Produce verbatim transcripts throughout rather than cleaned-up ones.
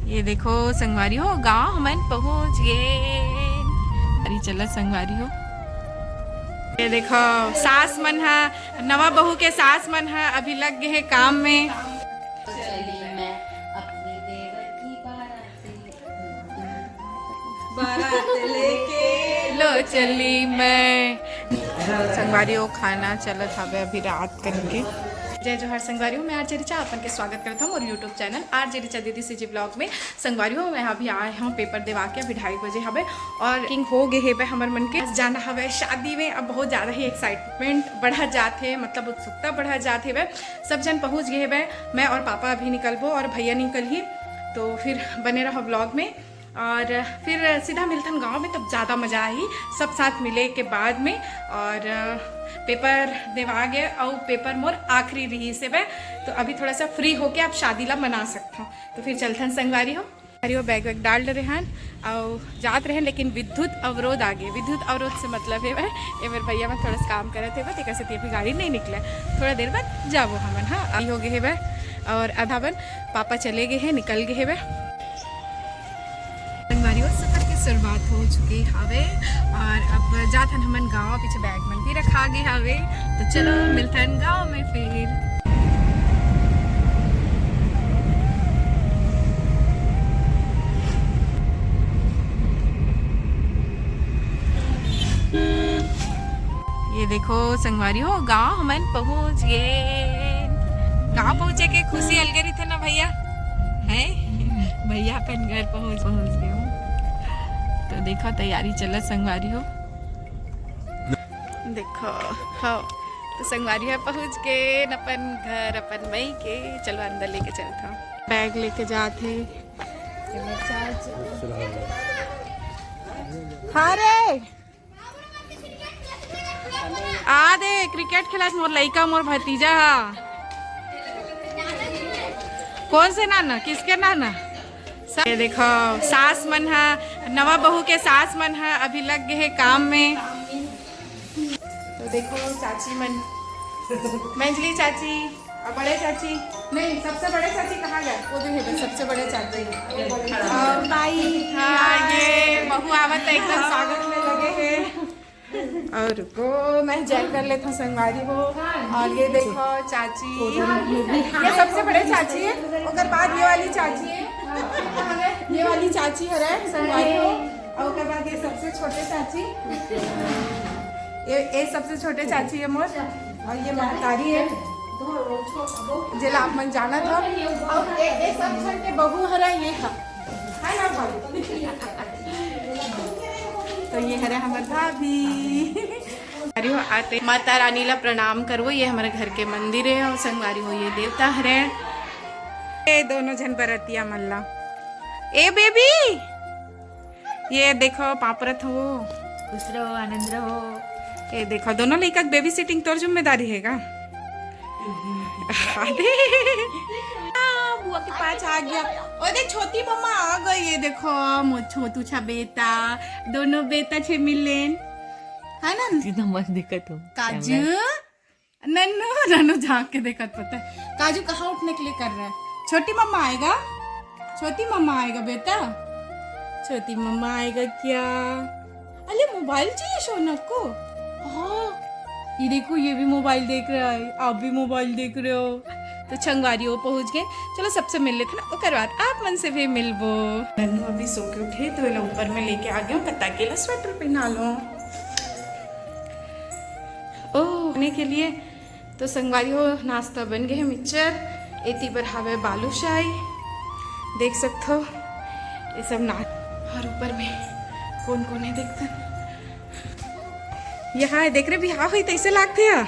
ये देखो संगवारी हो, गांव हमन पहुंच गे। अरे चला संगवारी हो, ये देखो सास मन हा, नवा बहू के सास मन हा अभी लग गे हे काम में। चली मैं अपने देवर की बारात, बारात लेके लो चली मैं। संगवारी हो, खाना चलत हवे अभी रात करके। जय जोहार संगवारी हो, मैं आरजे रिचा अपन के स्वागत करत हूँ मोर YouTube चैनल आरजे रिचा दीदी सीजी ब्लॉग में। संगवारी हो, मैं अभी आए हूँ पेपर देवा के, अभी ढाई बजे हवे और किंग हो गए हेबे हमर मन के जाना हवे शादी में। अब बहुत ज्यादा ही एक्साइटमेंट बढ़ा जात हे, मतलब उत्सुकता बढ़ा जात हेबे। सब जन पहुँच गए हेबे, मैं और पापा अभी निकलबो और भैया निकल ही, तो फिर बने रहो ब्लॉग में। और फिर सीधा मिलथन गांव में, तब ज्यादा मजा आही, सब साथ मिले के बाद में। और पेपर देवा गए और पेपर मोर आखिरी रही से बे, तो अभी थोड़ा सा फ्री होके आप शादी ला मना सकता हूँ। तो फिर चलथन संगवारी हो, अरे वो बैग वैग डाल डरे हन और जात रहे, लेकिन विद्युत अवरोध आ गए। विद्युत अवरोध से मतलब है वह, ये मेरे भैया में थोड़ा सा काम करत हे, तेकर से अभी गाड़ी नहीं निकले, थोड़ा देर बाद जाबो हमन। हाँ, अभी हो गए हे वह, और अब हमन पापा चले गए हैं, निकल गए हैं वह। संगवारी हो, सफर के शुरुआत हो चुके हवे और अब जात हन हमन गांव, पीछे बैग मन भी रखा गए हवे। तो चलो मिलथन गांव में फिर। ये देखो संगवारी हो, गांव हमन पहुंच गए। गांव पहुंचे के खुशी अलगे रहिथे ना भैया, है? भैया अपन घर पहुंच पहुंच गए हो। तो देखो तैयारी चलत संगवारी हो। देखो, हाँ, तो संगवारी हो पहुंच गए न अपन घर, अपन मई के। चलो अंदर लेके चलता हूँ। बैग लेके जात हे। हाँ रे, आ दे, क्रिकेट खेलत मोर लइका, मोर भतीजा हा। कौन से नाना, किसके नाना? सा-, ये देखो, सास मन हा, नवा बहू के सास मन हा अभी लग गए हे काम में। तो देखो चाची मन, मंजली चाची और बड़े चाची, नहीं, सबसे बड़े चाची कहाँ गए? वो भी है, सबसे बड़े चाची। और भाई, हाँ, ये बहू आवत है, एकदम स्वागत में लगे हैं। और रुको, मैं जय कर लेता हूँ संगवारी हो। और ये देखो चाची, ये सबसे बड़े चाची है, ओकर बाद ये वाली चाची है, ये वाली चाची है संगवारी हो। और ओकर बाद ये सबसे छोटे चाची, ये, ये सबसे छोटे चाची है मोर, और ये महतारी है, जेला आप मन जानत हो। और ये, ये सब झन के बहू हरा, ये हा, है ना भाभी? तो ये हरे हमर भाभी। अरे हो, आते माता रानी ला प्रणाम करवो, ये हमारे घर के मंदिर है और संगवारी हो ये देवता हरे। ये दोनों झन बरतिया मन ला, ए बेबी, ये देखो, पाँव परत हो। खुश रहो, आनंद रहो। ये देखो, दोनों लइका के बेबी सिटिंग तोर जिम्मेदारी है का? अरे, आ, बुआ के पास आ गया। ओ देख, छोटी मम्मा आ गई। ये देखो, मोर छोटू छा बेटा, दोनों बेटा छे मिलेन, है ना? कितना मस्त दिखत हो। काजू, कैमरा। नन्नू, नन्नू झांक के देखत पता है। काजू कहाँ उठने के लिए कर रहा है? छोटी मम्मा आएगा, छोटी मम्मा आएगा बेटा, छोटी मम्मा आएगा क्या? अरे मोबाइल चाहिए शौनक को? हाँ, ये देखो, ये भी मोबाइल देख रहा है, आप भी मोबाइल देख रहे हो। तो संगवारी हो पहुंच गए, चलो सबसे मिल लेते ना, ओकर बाद आप मन से भी मिलबो। नन्नू अभी सो के उठे तो एला ऊपर में लेके आ गया हूँ, कत्ता के ला स्वेटर पहना लो। ओ, खाने के लिए तो संगवारी हो, नाश्ता बन गए है मिक्सचर, एती बर हावे बालूशाही, देख सकत हो ये सब ना। और ऊपर में कौन कौन है देखते, यहाँ है, देख रहे, बिहाव हुई तैसे लागथे हा।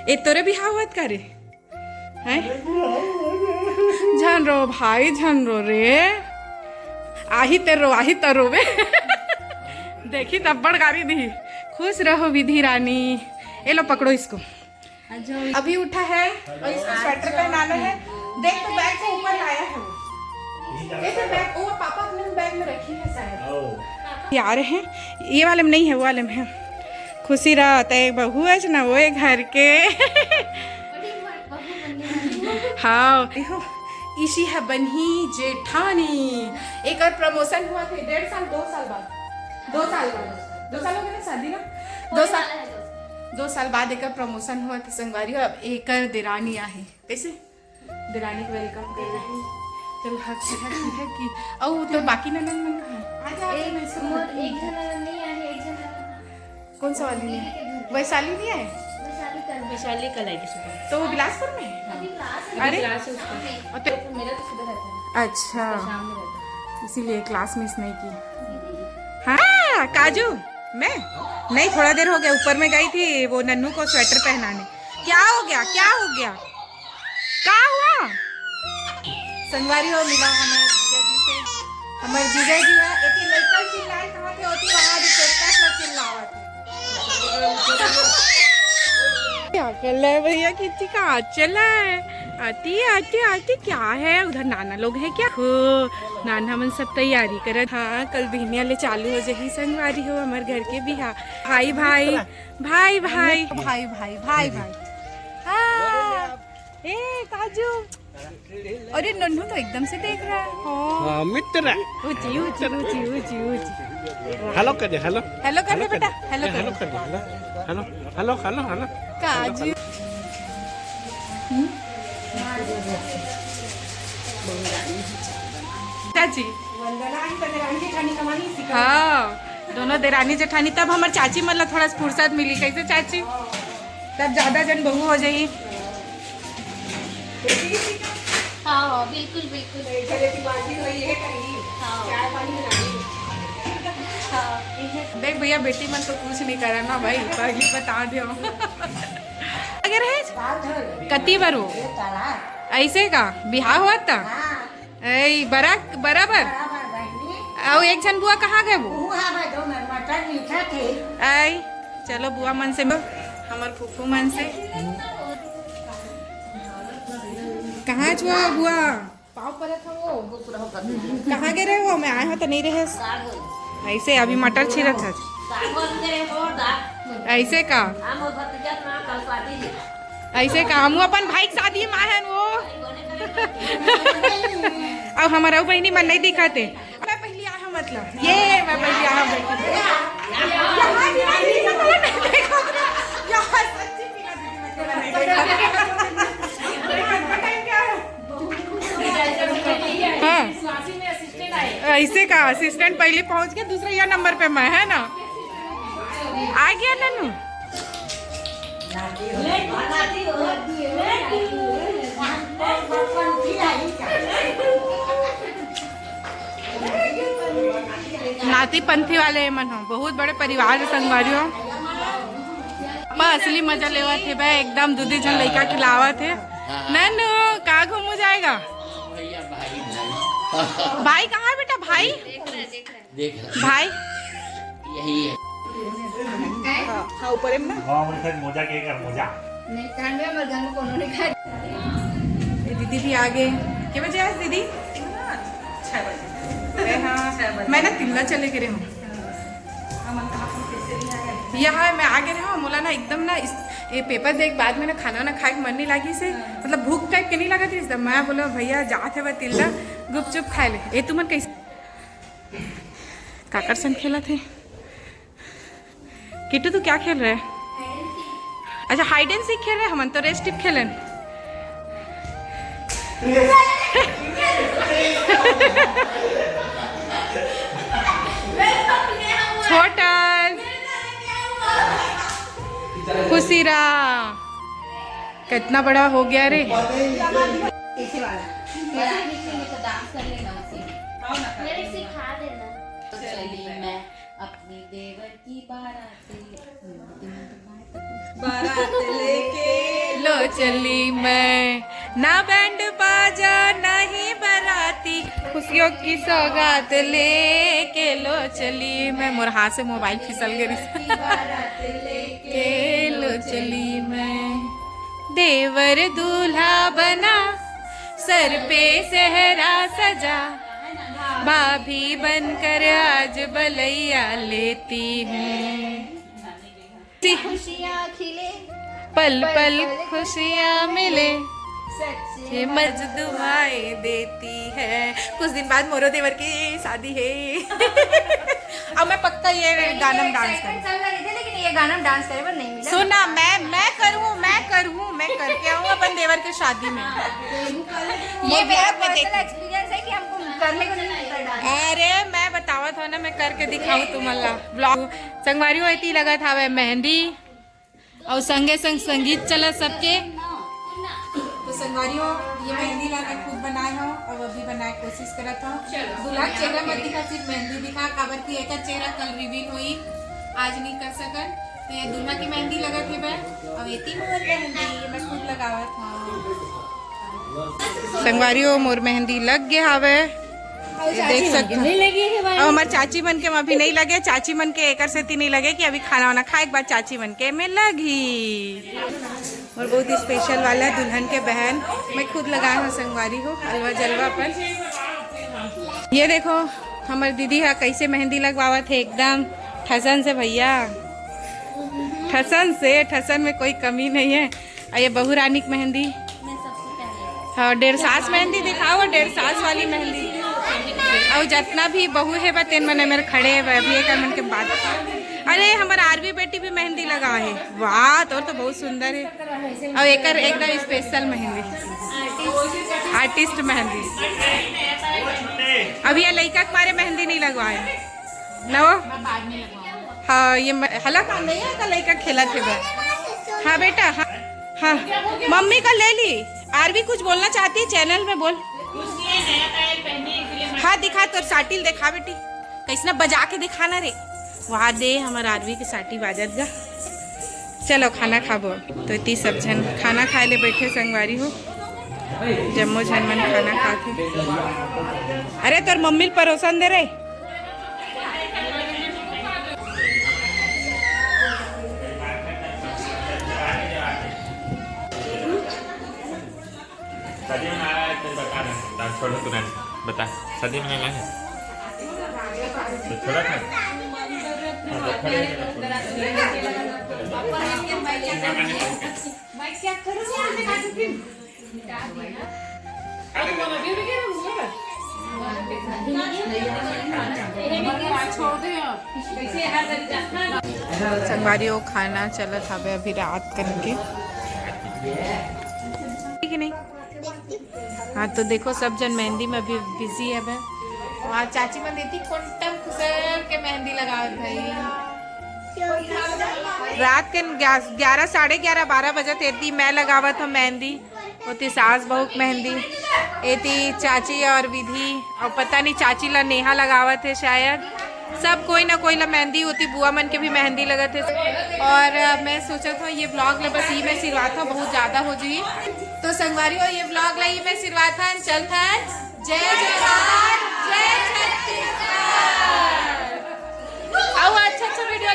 ए तोरे बिहाव होत का रे? हैं? झन रो भाई, झन रो रे। आही ते रो, आही ते रोवे। देखी तब बड़ गारी दी। खुश रहो विधि रानी। ए लो पकड़ो इसको। अभी उठा है और इसको स्वेटर पहनाना है। देख तो बैग को ऊपर लाया है वो। ये तो बैग, वो पापा अपने बैग में रखी है शायद। ये आ रहे हैं, ये वाले में नहीं है, वो वाले में है। खुशी रहा, तय बहू है ना वो घर के। हाँ, देखो, इशी ह बनही जेठानी। एकर प्रमोशन होवत हे डेढ़ साल, दो साल बाद, दो साल बाद, दो साल हो गए ना शादी ना, दो साल, दो साल बाद एकर प्रमोशन होवत हे संगवारी हो। अब एकर देरानी आहे, कैसे देरानी के वेलकम कर रहे हैं। चल, हक की, हक की, हक की। अउ तो बाकी ननद मन कहाँ है? एक, मोर एक झन ननद नहीं आए, एक झन ननद। कौन सा वाली नहीं है? वैशाली नहीं है? वैशाली कल। वैशाली कल आएगी सुबह। तो वो बिलासपुर में है? अभी क्लास है। अरे। क्लास है उसका। और तो मेरा तो सुबह रहता है। अच्छा। उसका शाम में रहता है। इसीलिए क्लास मिस नहीं की। हाँ, काजू, मैं नहीं, थोड़ा देर हो गया, ऊपर में गई थी वो नन्नू को स्वेटर पहनाने। क्या हो गया, क्या हो गया, का हुआ? संगवारी हो, मिला हमारे जीजा जी से। हमारे जीजा जी है, एती लइका चिल्लाए कहाँ पे होती, वहाँ भी चोटका से चिल्लावत है। क्या कर रहा है भैया, कितनी का चला है? आती, आती, आती, क्या है उधर, नाना लोग है क्या? हो, नाना मन सब तैयारी करत। हाँ, कल बिहनिया ले चालू हो जाही संगवारी हो, हमारे घर के बिहा। भाई, भाई, भाई, भाई, भाई, भाई, भाई, भाई। हाँ। ए, काजू। अरे, नन्नू तो एकदम से देख रहा है। हाँ। हाँ, मित्र। ऊंची, ऊंची, ऊंची, ऊंची, ऊंची। हेलो कर दे, हेलो। हेलो कर दे हेलो कर बेटा, दे। हेलो ए, कर हेलो दे। कर दे, hello. Hello, hello, hello, hello. काजू। हम्म? चाची। हाँ, दोनों देरानी जेठानी, तब हमर चाची मन ला थोड़ा फुर्सत मिली। कैसे चाची? तब ज्यादा जन बहू हो जाई। हाँ, हाँ, बिल्कुल, बिल्कुल। हाँ। हाँ। देख भैया, बेटी मन तो कुछ नहीं करा ना भाई, पहली बता दे। अगर है कति बर हो? ऐसे का बिहाव हुआ था? ऐ, बरा-, बराबर। बराबर बहिनी। अउ एक झन बुआ कहाँ गए वो? वो हवा दो मन मटर मीठा थे। ऐ, चलो बुआ मन से मिल, हमर फूफू मन से। कहाँ छुआ बुआ? पाँव परत हूँ वो। कहाँ गए रहे वो? मैं आए हूँ तो नहीं रहे। ऐसे अभी मटर छिरत है। ऐसे का? ऐसे का? हम अपन भाई के शादी में आए हैं वो। अब हमारा बहनी मन नहीं दिखाते। मैं पहली आया मतलब, ये मैं पहली आया। हाँ। ऐसे का असिस्टेंट पहले पहुंच गया, दूसरा या नंबर पे मैं, है ना? आ गया ननू। नाती पंथी वाले मन हो, बहुत बड़े परिवार है संगवारी हो। पापा असली मजा लेवा थे बे, एकदम दूधी झन लइका खिलावा थे। ननू, का घूमू जाएगा? भाई कहाँ है बेटा? भाई? देख रहा है। भाई? यही है। हाँ, ऊपर में ना। गाँव में फिर मोजा के कर मोजा। नहीं, कांड में मर जाने को उन्होंने कहा। ये दीदी भी आ गए। के बजे आए दीदी? छह बजे। अरे हाँ, छह बजे। मैं ना तिल्ला चले के रहे हूँ। हाँ, मतलब आप लोग कैसे भी आ गए? यहाँ मैं आ गए रहे हूँ, मोला ना एकदम ना इस, ये पेपर देख बाद में ना खाना ना खाए के मन नहीं लागी से, हाँ। मतलब भूख टाइप के नहीं लगा थी, इसलिए मैं बोला भैया जात है वह तिल्ला गुपचुप खाए ले। ये तुमन कैसे काकर संग खेलत हे? किट्टू, तू क्या खेल रहे है? अच्छा, हाइड एंड सीक खेल रहे हैं, हमन तो रेस्टिप खेलन। छोटन, खुशी रहा, कितना बड़ा हो गया रे। पीछे वाला। मेरे सिखा देना। चली मैं अपनी देवर की बारात। बारात लेके लो चली मैं, ना बैंड बाजा नहीं बराती, खुशियों की सौगात लेके लो चली मैं। मोर हाथ से मोबाइल फिसल गई। बारात लेके लो चली मैं, देवर दूल्हा बना, सर पे सेहरा सजा, भाभी बनकर आज बलैया लेती हूँ। खुशियाँ खिले, पल पल खुशियाँ मिले। ये मज दुआएं देती है। कुछ दिन बाद मोरो देवर की शादी है। अब मैं पक्का ये गाना में डांस करूँ। लेकिन ये गाना में डांस करे पर नहीं मिला। सुना, मैं मैं करूँ, मैं करूँ, मैं करके आऊँ अपन देवर के शादी में। ये मेरा पर्सनल एक्सपीरियंस है कि हमको करने को नहीं मिलता डांस। अरे मैं बतावत हूँ ना, मैं करके दिखाऊँ तुम्हारा ब्लॉग। संगवारी हो, एती लगत हवे मेहंदी। अउ संगे संग संगीत चलत सबके। तो संगवारी हो, ये मेहंदी ला मैं खुद बनाए हूँ और अभी बनाए कोशिश करत हूँ। दूल्हा के चेहरा मत दिखा, सिर्फ मेहंदी दिखा, काबर कि एकर चेहरा कल रिवील होई, आज नहीं कर सकन। तो ये दूल्हा की मेहंदी लगत हे बे, अब एती मोर मेहंदी मैं खुद लगावत हूँ। संगवारी हो, मोर मेहंदी लग गे हावे। ये देख सकते हो। नहीं लगी है भाई। अब हमार चाची मन के में अभी नहीं लगे, चाची मन के एकर सेती नहीं लगे कि अभी खाना वाना खाए के बाद चाची मन के में लगही। और बहुत स्पेशल वाला दुल्हन के बहन, मैं खुद लगाए हूँ संगवारी हो, अलवा जलवा पर। ये देखो, हमार दीदी हा कैसे मेहंदी लगवावत है, एकदम ठसन से भैया, ठसन से, ठसन में कोई कमी नहीं है। और ये बहू रानी की मेहंदी। हाँ, डेढ़ सास मेहंदी दिखाओ, डेढ़ सास वाली मेहंदी। और जितना भी बहू है बा, तेन मने मेरे खड़े है बा, अभी एक मन के बात। अरे, हमार आरवी बेटी भी मेहंदी लगा है। वाह, तोर तो बहुत सुंदर है। और एकर एकदम स्पेशल मेहंदी, आर्टिस्ट मेहंदी। अभी ये लइका के मारे मेहंदी नहीं लगवाए ना वो। हाँ, ये म-, हला का नहीं है, का लइका खेला थे बे। हाँ बेटा, हाँ, हाँ, मम्मी का ले ली। आरवी कुछ बोलना चाहती है, चैनल में बोल। हाँ, दिखा, तोर साटिल दिखा बेटी, कैसना बजा के दिखाना रे। वहाँ दे, हमार आरवी के साटी बाजत गा। चलो, खाना खाबो। तो इतनी सब झन खाना खाए ले बैठे संगवारी हो, जम्मो झन मन खाना खाथे। अरे, तोर मम्मी ल परोसन दे रे। शादी में आया है, तेरे बता रहे हैं। छोड़ो तू, रहने। बता, शादी में नहीं लाए? तो छोड़ा था? हाँ, तो खड़े होके छोड़। मैं क्या करूँ? संगवारी हो, खाना चलत हवे अभी रात कन के, ठीक है नहीं? हाँ, तो देखो, सब जन मेहंदी में अभी बिजी है बे। वहाँ चाची मन देती कोंटम खुसर के मेहंदी लगावत भाई। रात के ग्या-, ग्यारह, साढ़े ग्यारह, बारह बजे तेती मैं लगावत हूँ मेहंदी। ओती सास बहू के मेहंदी, एती चाची और विधि, और पता नहीं चाची ला नेहा लगावत है शायद। सब कोई ना कोई ला मेहंदी होती, बुआ मन के भी मेहंदी लगत है। और, अ, मैं सोचत हूँ ये ब्लॉग ला बस ये मैं सिरवात हूँ, बहुत ज्यादा हो जी। तो संगवारी हो, ये ब्लॉग ला ये मैं सिरवात हूँ, चलत हूँ। जय जोहार, जय छत्तीसगढ़। आओ अच्छा अच्छा वीडियो